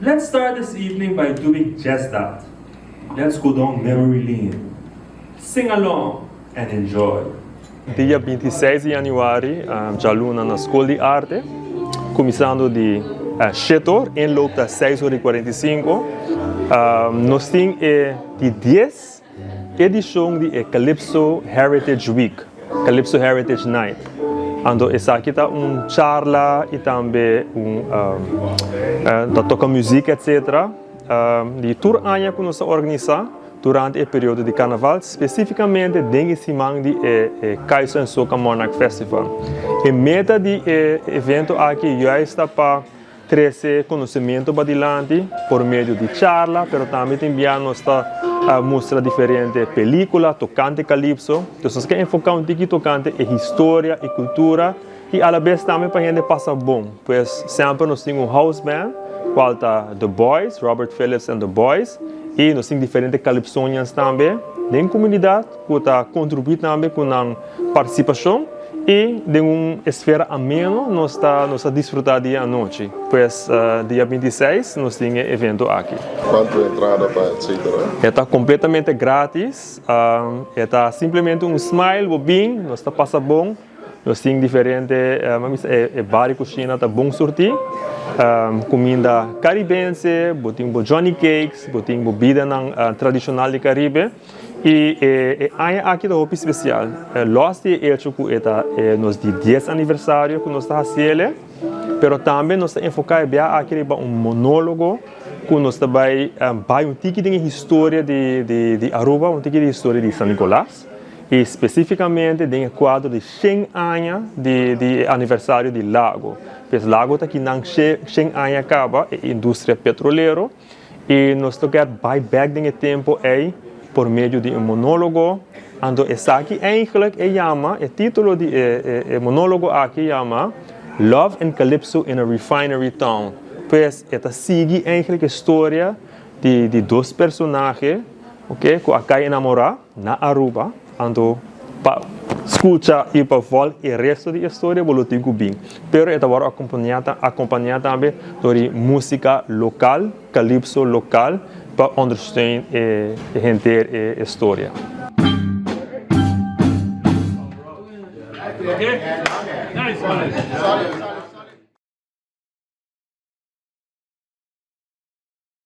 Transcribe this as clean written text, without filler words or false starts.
Let's start this evening by doing just that. Let's go down memory lane, sing along and enjoy. Dia 26 di januari, djaluna na Skol di Arte, kuminsando di shete or, inloop ta seis or i 45. Nos tin e di dies edishon di e Calypso Heritage Week, Calypso Heritage Night. Anto esaki ta un charla i tambe un ta toka muzik etcetera di tur aña ku nos ta organisá durante e periodo di karnaval, spesifikamente den e siman di e Kaiso en Soca Monarch Festival. E meta di e evento aki juist ta pa Trese konosementu padilanti por medio di charla, pero tambe tin bia nos ta mustra diferente pelikula tokante Calypso. Entonces nos ke enfoká un tiki tokante e historia i kultura i alabes tambe pa hende pasa bon. Pues semper nos tin un house band kual ta The Boys, Robert Phillips and The Boys, i nos tin diferente Calypsonians tambe den komunidat ku ta kontribuí tambe ku nan Partisipashon i den un esfera ameno nos ta nos ta disfruta di e anochi. Pues dia 26 nos tin e evento aki. Kuantu entrada ta etcetera? E ta kompletamente gratis. E ta simplemente un smile, bo bin, nos ta pasa bon. Nos tin diferente, e bar i kushina ta bon surtí. Kuminda karibense, bo tin bo johnny cakes, bo tin bo bidanan tradishonal di Karibe. I e aña aki ta hopi spesial. Los di e echo ku e ta e nos di dies aniversario ku nos ta hasiel, pero tambe nos ta enfoká e bia aki riba un monólogo ku nos ta bai bai un tiki den e historia di di Aruba, un tiki di historia di San Nicolas i spesífikamente den e kuadro di shen aña di di e aniversario di Lago. Pues Lago ta kinan shen aña kaba e industria petrolero. I nos ta get bai bek den e tempo ei por medio di un monologo. Anto esaki eigenlijk e yama, e titulo di e e monologo aki yama Love and Calypso in a Refinery Town. Pues e ta sigui eigenlijk e storia di di dos personahe, oke, ku a kai enamorá na Aruba. Anto pa skucha i pa vòlg e resto di e storia bo lo tin ku bin. Pero e ta wòrdu akompañá akompañá tambe dor di músika lokal, kalipso lokal, pa òndersteun e henter e storia. Okay? Nice one.